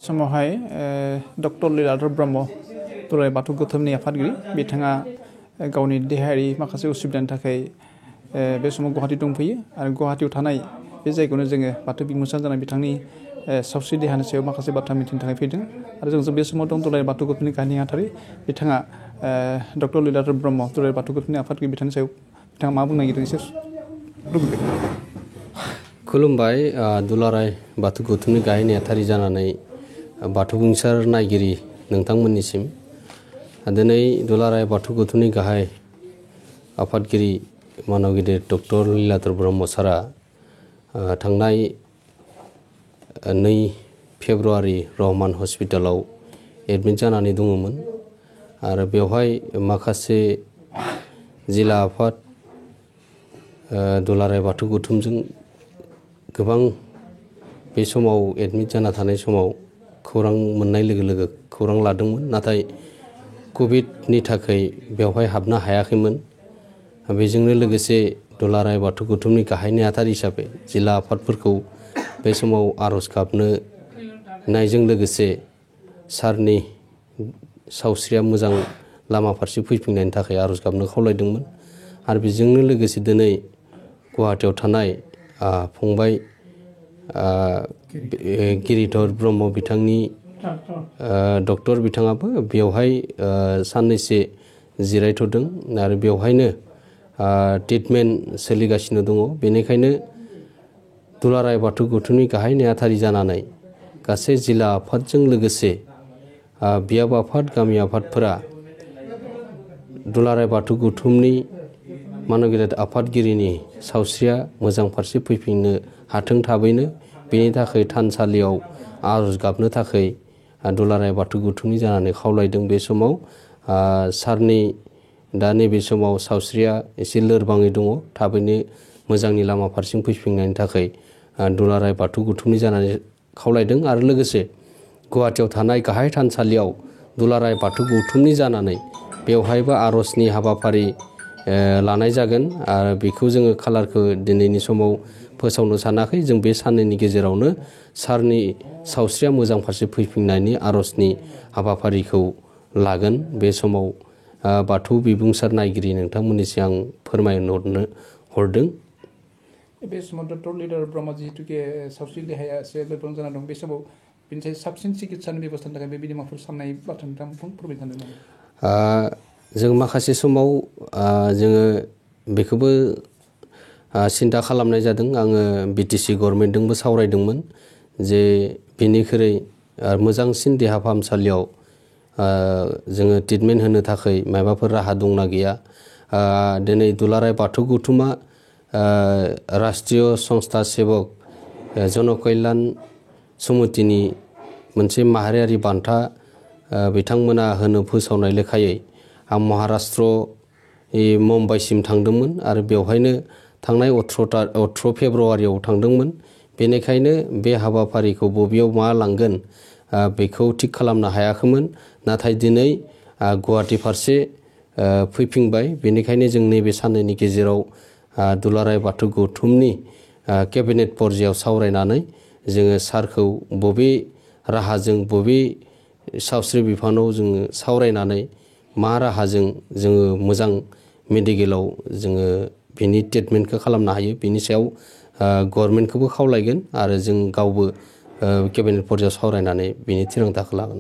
समावहाय डक्टर लीलाधर ब्रह्म दुलाराय बाथौ गौथुमनि आफादगिरि बिथाङा गावनि देहायारि माखासे उसुबिदानि थाखाय बे समाव गुवाहाटी दंफैयो आरो गुवाहाटीयाव थानाय बे जायगायावनो जोङो बाथौ बिमुंसार जानाय बिथांनि सावस्रि देहानि सायाव माखासे बाथ्रा मिथिनो थाखाय फैदों आरो जों बे समाव दं दुलाराय बाथौ गौथुमनि गाहाय नेहाथारि बिथाङा डक्टर लीलाधर ब्रह्म दुलाराय बाथौ गौथुमनि आफादगिरि बिथांनि सायाव बिथाङा मा बुंनो नागिरदों एसे खुलुमबाय दुलाराय बाथौ गौथुमनि गाहाय नेहाथारि जानानै बाथौ बिमुंसार नायगिरि नोंथांमोननिसिम दिनै दुलाराय बाथौ गौथुमनि गाहाय आफादगिरि मानव गिदिर डक्टर लीलाधर ब्रह्म सारा थांनाय 2 फेब्रुवारि रहमान हस्पिटालाव एडमिट जानानै दङमोन आरो बेवहाय माखासे जिल्ला आफाद दुलाराय बाथौ गौथुमजों गोबां बे समाव एडमिट जाना थानाय समाव खौरां मोननाय लोगो लोगो खौरां लादोंमोन नाथाय कभिडनि थाखाय बेवहाय हाबनो हायाखैमोन बेजोंनो लोगोसे दुलाराय बाथौ गौथुमनि गाहाय नेहाथारि हिसाबै जिल्ला आफादफोरखौ बे समाव आरज गाबनो नायजों लोगोसे सारनि सावस्रिया मोजां लामा फारसे फैफिननायनि थाखाय आरज गाबनो खावलायदोंमोन आरो बेजोंनो लोगोसे दिनै गुवाहाटीयाव थानाय फंबाय गिरिधर ब्रह्म बिथांनि डक्टर बिथाङाबो बेवहाय साननैसो जिरायथ'दों आरो बेवहायनो ट्रिटमेन्ट सोलिगासिनो दङ बेनिखायनो दुलाराय बाथौ गौथुमनि गाहाय नेहाथारि जानानै गासै जिल्ला आफादजों लोगोसे बियाब आफाद गामि आफादफोरा दुलाराय बाथौ गौथुमनि मानगिरि आफादगिरिनि सावस्रिया मोजां फारसे फैफिननो हाथों थाबैनो बेनि थाखाय थानसालियाव आरज गाबनो थाखाय दुलाराय बाथौ गौथुमनि जानानै खावलायदों बे समाव सारनि दा नैबे समाव सावस्रिया एसे लोरबाङै दङ थाबैनो मोजांनि लामा फारसे फैफिननायनि थाखाय दुलाराय बाथौ गौथुमनि जानानै खावलायदों आरो लोगोसे गुवाहाटीयाव थानाय गाहाय थानसालियाव दुलाराय बाथौ गौथुमनि जानानै बेवहायबो आरजनि हाबाफारि लानाय जागोन आरो बेखौ जोङो खालारखौ दिनैनि समाव फोसावनो सानाखै जों बे साननैनि गेजेरावनो सारनि सावस्रिया मोजां फारसे फैफिननायनि आरजनि हाबाफारिखौ लागोन बे समाव बाथौ बिबुंसार नायगिरि नोंथांमोननिसिम आं फोरमायनो हरदों बे समाव डक्टर लीलाधर ब्रह्म जिहेतुके सावस्रि देहाया एसे लोरबां जाना दं बे समाव बेनिफ्राय साबसिन चिकित्सानि बेबस्थानि थाखाय बेबायदि माबाफोर साननाय बाथ्रा नोंथां फोरमायनो सानदों नामा जों माखासे समाव जोङो बेखौबो सिन्था खालामनाय जादों आङो बिटिसि गभर्नमेन्टजोंबो सावरायदोंमोन जे बेनिख्रुइ मोजांसिन देहा फाहामसालियाव जोङो ट्रिटमेन्ट होनो थाखाय माबाफोर राहा दंना गैया दिनै दुलाराय बाथौ गौथुमा राष्ट्रीय संस्था सेबक जन कल्याण समितिनि मोनसे माहारियारि बान्था बिथांमोना होनो फोसावनाय लेखायै आं महाराष्ट्र मुम्बाइसिम थांदोंमोन आरो बेवहायनो थांनाय 18 फेब्रुवारियाव थांदोंमोन बेनिखायनो बे हाबाफारिखौ बबेयाव मा लांगोन बेखौ थिग खालामनो हायाखैमोन नाथाय दिनै गुवाहाटी फारसे फैफिनबाय बेनिखायनो जों नैबे साननैनि गेजेराव दुलाराय बाथौ गौथुमनि केबिनेट पर्यायाव सावरायनानै जोङो सारखौ बबे राहाजों बबे सावस्रि बिफानाव जोङो सावरायनानै मा राहाजों जोङो मोजां मेडिकेलाव जोङो बिनि ट्रिटमेन्टखौ खालामनो हायो बिनि सायाव गभर्नमेन्टखौबो खावलायगोन आरो जों गावबो केबिनेट पर्यायाव सावरायनानै बिनि थिरांथाखौ लागोन